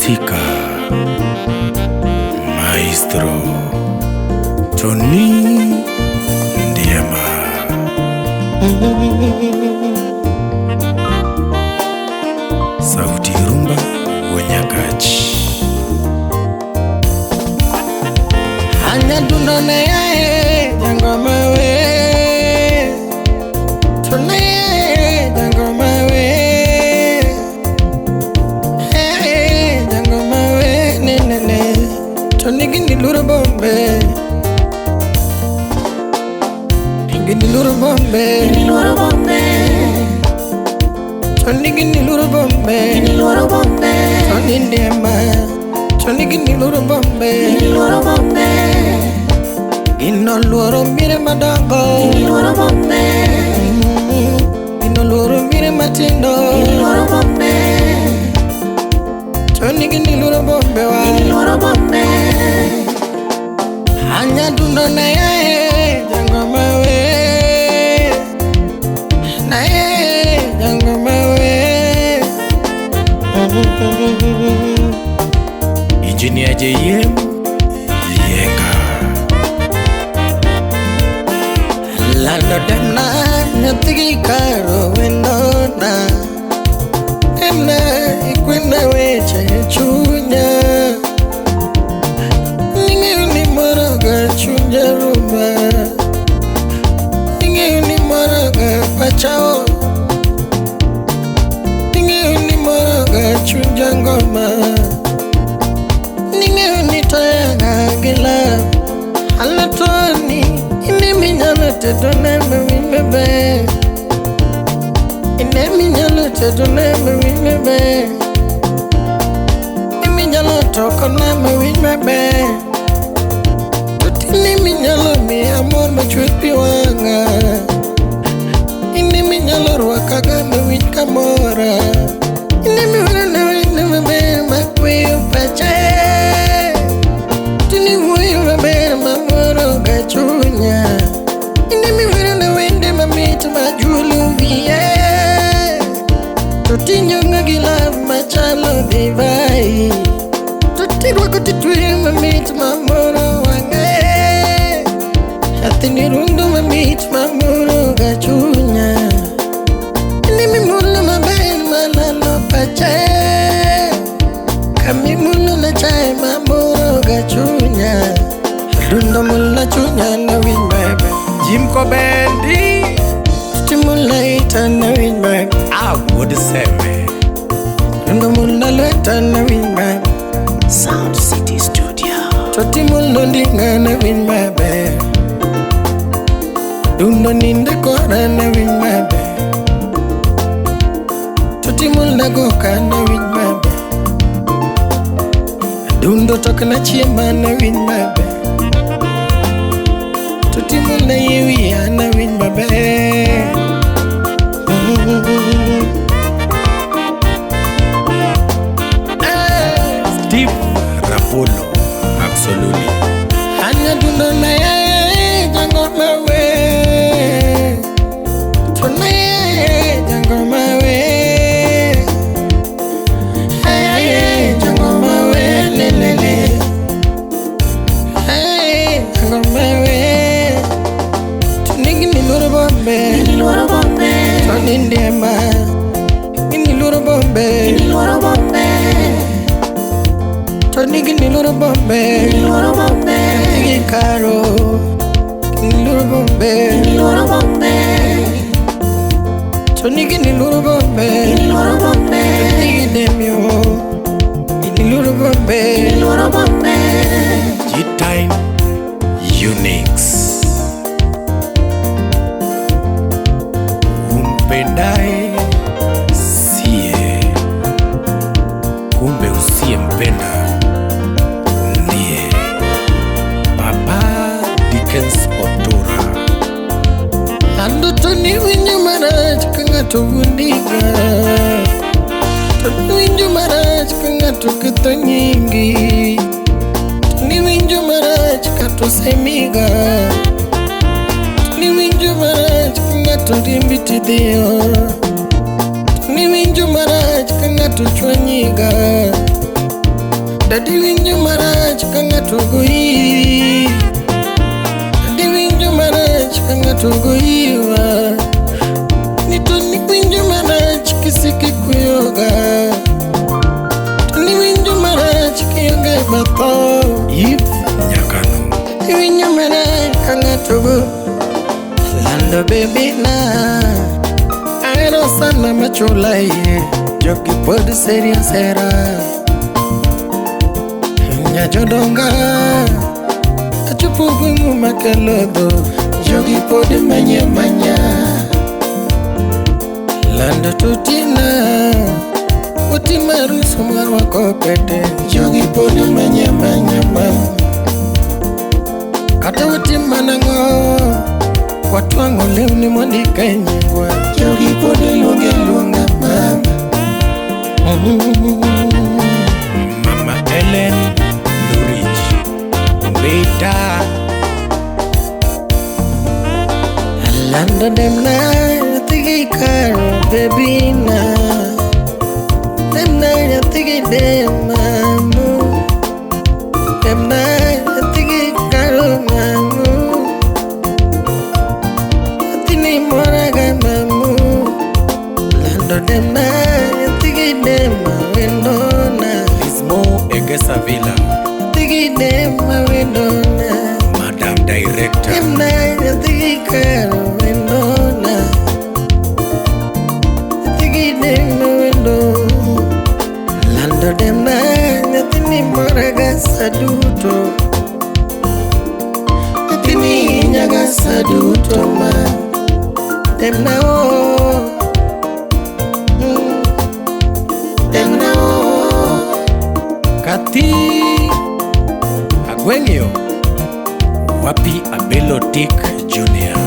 Tika Maestro Tony Ndiema. Sauti Rumba Wanyakachi. Anya dundone yae jangoma we, tone yae jangoma we, hey jangoma we ne ne ne, tone gini luro bombe, gini luro bombe, Gini luoro bombe, tone gini luro bombe, gini luoro bombe, tone ndiema, tone gini luro bombe, gini luoro bombe, gino luoro mire madongo. Gini luoro bombe, Gino luoro mire matindo. Gini luoro bombe, Tony gini luoro bombe wa. Gini luoro bombe, Anya dundo na yae jangoma we, na yae jangoma we. Engineer JM Yenga. Lando demna nyathigi karo wendona, demna ikwena weche chunya, ning'eyo ni moroga chunya rumba, ning'eyo ni moroga pachao, ning'eyo ni moroga chunya ngoma, ning'eyo ni toyaga gi love alatoni ineminyalo tedo ne mawinj maber, ineminyalo tedo ne mawinj maber, iminyalo toko ne mawinj maber, to tiniminyalo miya mor machwe pi wang'a, ineminyalo rwakaga mawinj kamora, inemiwero na wende maber makweyo pacha, tini wuoyo maber mamoro ga chunya, inemiwero na wende mamit majulo wiye, to tinyong'a gi love machalo divai, to tirwako titweyo mamit mamoro wang'e, nyathini rundo mamit mamoro ga chunya, inemimulo maber malalo pacha, kamimulo na chae mamoro ga chunya, dundo mulo chunya na winj maber, Jim Kobendi timula ita na winj maber, Awuod Seme. dundo mulo lweta na winj maber, Sound City Studio. to timulo ndinga na winj maber, dundo ninde kora na winj maber, to timulna goka na winj maber, dundo tokna chiema na winj maber, to timulna yie wiya na winj maber. Eh. Steve Rapolo. Absolutely. Anya dundo na yae jangoma we, to na yae jangoma we, hey jangoma we le le le, hey jangoma we, to nigi ni luoro bombe, gini luoro bombe, to nindiema, gini luoro bombe, gini luoro bombe, to nigi ni luoro bombe, gini luoro bombe, nigi karo, gini luoro bombe, gini luoro bombe, to nigi ni luoro bombe. Gini luoro bombe, Nigi demyo, gini luoro bombe. Gini luoro bombe, G-Time Unix. Umpendaye siye, kumbe usiyempenda ndiye. Papa Dickens Otura. Ando to ni winjo marach ka ng'ato wundiga, to ni winjo marach ka ng'ato ketho nyingi, to ni winjo marach kata osemiga, to ni winjo marach ka ng'ato riembi tidhiyo, to ni winjo marach ka ng'ato chwanyiga. Dadi winjo marach ka ng'ato goyi. Dadi winjo marach ka ng'ato goyiwa. Ni to ni winjo marach kisiki kuyoga. To ni winjo marach kionge batho. Eve Nyakano. Iwinjo marach ka ng'ato go. Lando baby na. Ahero sana machula iye. Jogi pod seria sera. Nyajodonga. Achopo gweng'u makalodho. Jogi pod manya manya. Lando tutina. Utima arus marwako pete. Jogi pod manya manya ma. Kata utim manang'o. Watwang'o lewni mondik e nyingwa. Jogi pod luonge luonga mama. Mama Ellen Lurich. Mbita. Lando dem na tigi karo baby na. Dem na tigi dem mamu. Dem na tigi karo mamu. Tini moraga mamu. Lando dem na tigi dem wendona. Lismo Egesa Villa. Tigi dem wendona. Madam Director. Dem na tigi karo wendona. Tigi dem wendo. Lando dem na nyathini moraga saduto. Nyathini nyaga saduto ma. Dem na o. Dem na o. Kathi Agweng'yo. Wapi Abelo Dick Jr.